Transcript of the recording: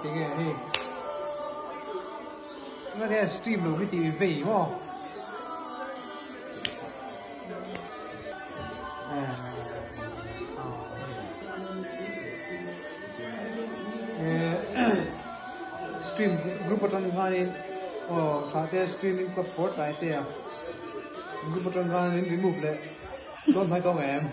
Tinge hei Nga te stream lo hi tih vei maw? Stream group atang khanin aw tha te streaming club for tai te a group atang khan min remove leh dawn hmai tawng em?